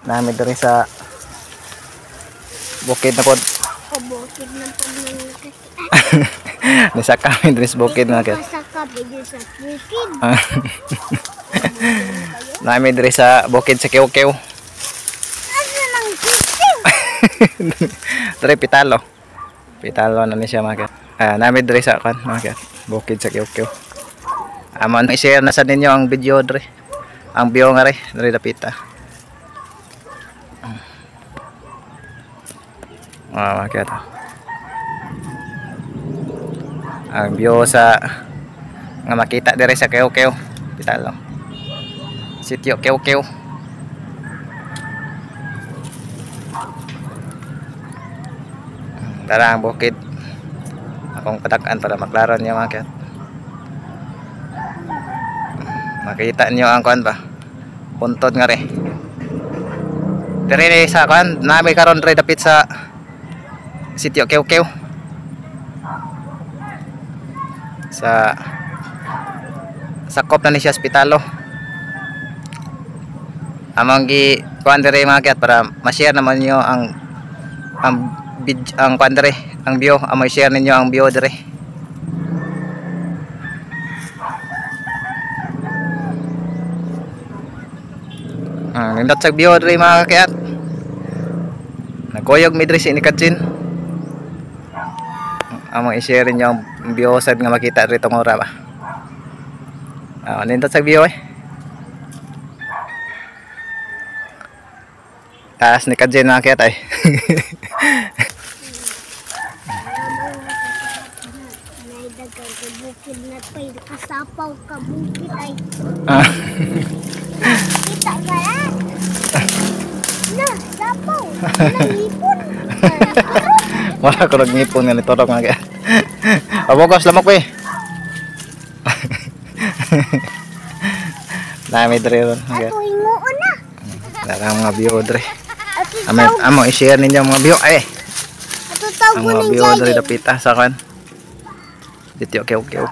Nami diri sa bukid na pod. O bukid na pod mga kakiat. Nisaka mi diri sa bukid mga kakiat. Nisaka bigyo sa bukid. Nami diri sa bukid sa Kiw-Kiw. Asa nang kiw? Diri Pitalo. Pitalo na ni siya mga kakiat. Nami diri sa kan mga kakiat. Bukid sa Kiw-Kiw. Amon i-share na sa ninyo ang video diri. Ang view nga ri diri dapita. Ah, mga kakiat. Ang view sa nga makita diri sa Kiw-Kiw. Pitalo. Sitio Kiw-Kiw. Tara ang bukid. Akong padak-an para maklaro niyo mga kakiat. Makita niyo ang kuan ba? Puntod nga ri. Diri ni sa kuan, nami karon diri dapit sa Sitio Kiw-Kiw. Sa sakop na ni siya ospitalo. Among gi kuan diri mga kakiat para ma-share naman niyo ang ang kuan diri, ang view, amo i-share ninyo ang view diri. Nindot sa view diri mga kakiat. Nagkuyog mi diri si Nikadjin. Among i-share ninyo ang view sad nga makita diri tungora ba. Nindot sa view eh. Taas ni Kadjin mga kakiat ay. May dagang kabukid na pa'y kasapaw kabukid ay. Kita ka na? Na, sapaw. Nangipon. Wala ko nagngipon nga nitorok mga kakiat. Pabogos lamok eh. Dami dre ron. Ato hinguon na. Dara mga view dre. Amo amo i-share ninyo mga view ay. Ato tawgon Ang mga ning view dre jayin. dapita sa kan. Dito okay okay.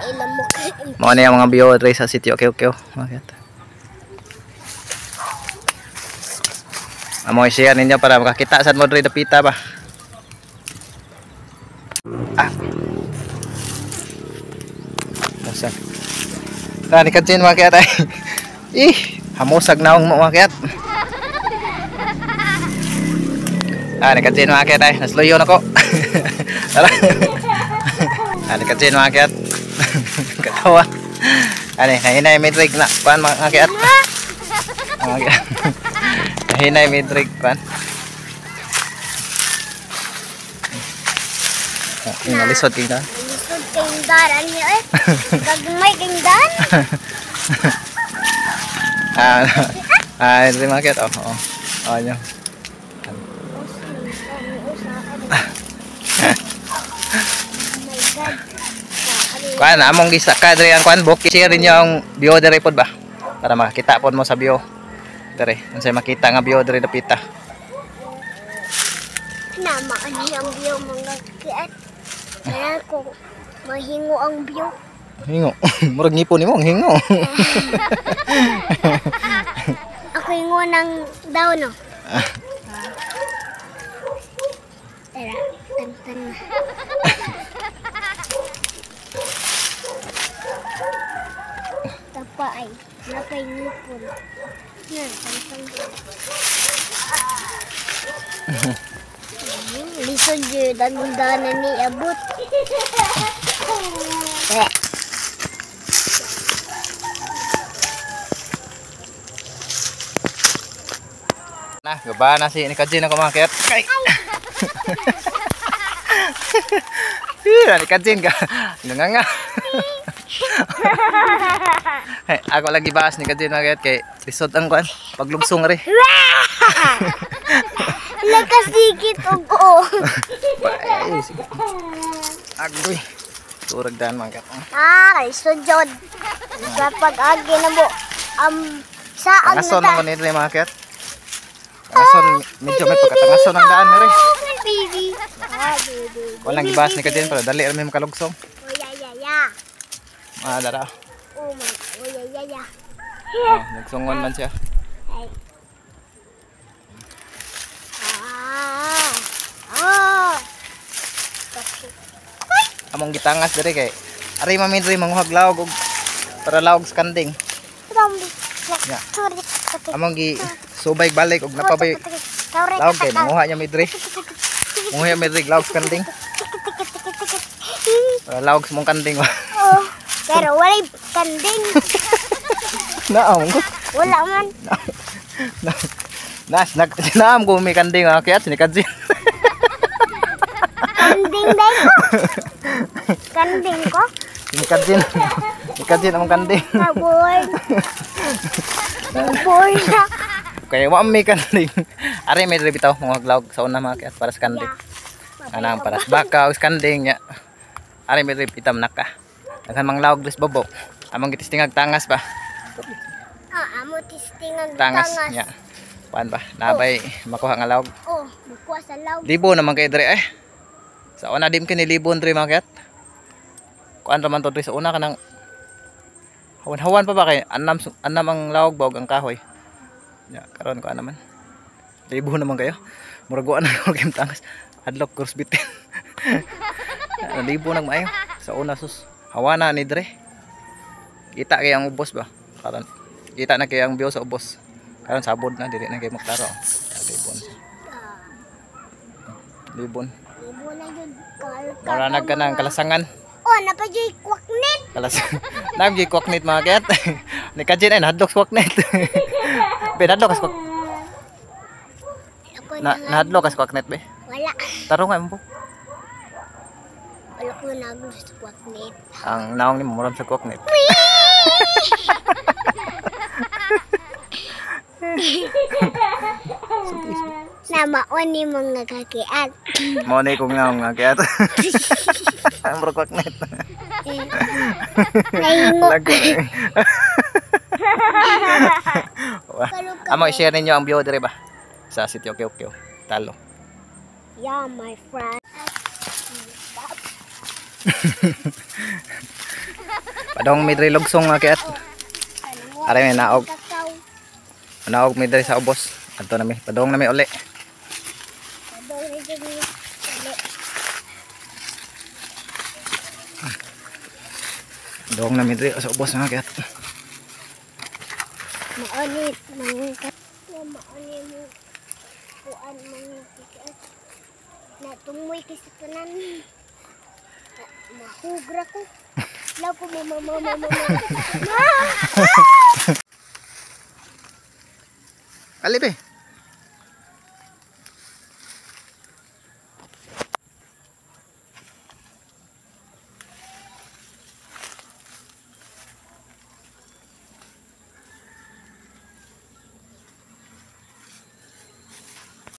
Ilam mo kay. Mao ni ang mga view dre sa Sitio Kiw-Kiw. Bakit? Amo i-share ninyo para makakita sad mo dre dapita ba. Musag. Tani ka dyan mga kakiat ay. Ih, hamusag naong mo mga kakiat. Ni ka dyan mga kakiat ay. Nasluyo na ko. Tara. Ni ka dyan mga kakiat. Katawa. Ani, nahinay midrig na. Kuan mga kakiat. Mga kakiat. Nahinay midrig kuan. Nalisod kay na. Nalisod kay daran niya eh. Gagmay kay dan. Diri mga kakiat. Oh, oh. Oh, nyo. Kuan among gisaka diri ang kuan bukid. Share ninyo ang view diri pod ba? Para makakita pod mo sa view. Diri, unsay makita nga view diri dapita. Na maani ang view mga kakiat. Kaya ko mahingo ang view. Hingo. Murag ngipon nimo ang hingo. Ako hingo ng daw no. Tara, tantang na. Tapa ay, napay ngipon. Yan, tantang. Lisod yun, dandanan ni abot. Na, gaba na si Nikadjin ako mga kakiat. Kay! Ih, Nikadjin ka. Nga nga. Hey, ako lagi baas Nikadjin mga kakiat kay lisod ang kuan paglugsong ri. Nakasigit og o. Ay, sige. Agoy. Turag daan mga kakiat. Lisod jud. Sa pag-agi na mo sa ang Tangason ako ni diri mga kakiat. Tangason, medyo may pagkatangason ang daan ni ri. Baby. Baby. Walang gibas ni Kadjin pero dali ra may makalugsong. Oh ya ya ya. Dara. Oh my, oh ya ya ya. Oh, nagsungon man siya. Ay. Ah. Ah. Among gitangas diri kay ari mami diri manguhag lawog og para lawog sa kanding. Ya. Among gi subay balik og napabay lawog kay manguha niya mi diri. Manguha mi diri lawog sa kanding. Para lawog sa mong kanding. Oh, pero walay kanding. Naam ko. Wala man. Nas nag naam ko may kanding akyat sinikadsin. Kanding dai ko. Kanding ko. Sinikadsin. Sinikadsin among kanding. Kaboy. Kaboy na. Kaya wa may kanding. Ari may diri bitaw mga lawog sa una mga akyat para sa kanding. Anang para sa baka o sa kanding ya. Ari may diri itam naka. Daghan mang lawog diri sa babaw. Among gitistingag tangas ba. Ah, amo tistingan Tangas nya. Kuan ba? Nabay makuha nga lawog. Oh, makuha sa lawog. Libo naman kay diri eh. Sa una dim kini libon diri mga akyat. Kuan ra man to diri sa una kanang hawan-hawan pa ba kay anam anam ang lawog ba og ang kahoy. Ya, karon kuan naman. Libo naman kayo. Murag wa na ko kay tangas. Adlok course bitin. Libo nag maayo. Sa una sus. Hawana ni diri. Kita kay ang ubos ba? Karon kita na kay ang view sa ubos. Karon sabod na diri na kay maklaro. Libon. Libon. Libo na yun. Mura nag kanang kalasangan. Oh, napajoy kwaknit. Kalas. Nabgi kwaknit mga kayat. Ni kajin ay nahadlok sa kwaknit. Be nahadlok sa kwak. Ako Na nahadlok ka sa kwaknit be. Wala. Tarong nga mo po. Wala ko naglo sa kwaknit. Ang naong ni mo murag sa kwaknit. Na maon ni mga kakiat. Mo ni kong naong mga kayat. Ang murag kwaknit. Nahingo. Lago. Amo i-share ninyo ang view dire ba? Sa Sitio Kiokio. Talo. Yeah, my friend. Padong may diri lugsong mga kayat. Aray may naog. Naog may diri sa ubos. Adto na mi. Padong na mi uli. Padong na jud mi uli. Padong na mi diri sa ubos mga kayat. Maoni mga maoni mo kuan mga kayat. Natumoy kasi tanan. Mahugra ko. Law ko mama mama mama. Ali be.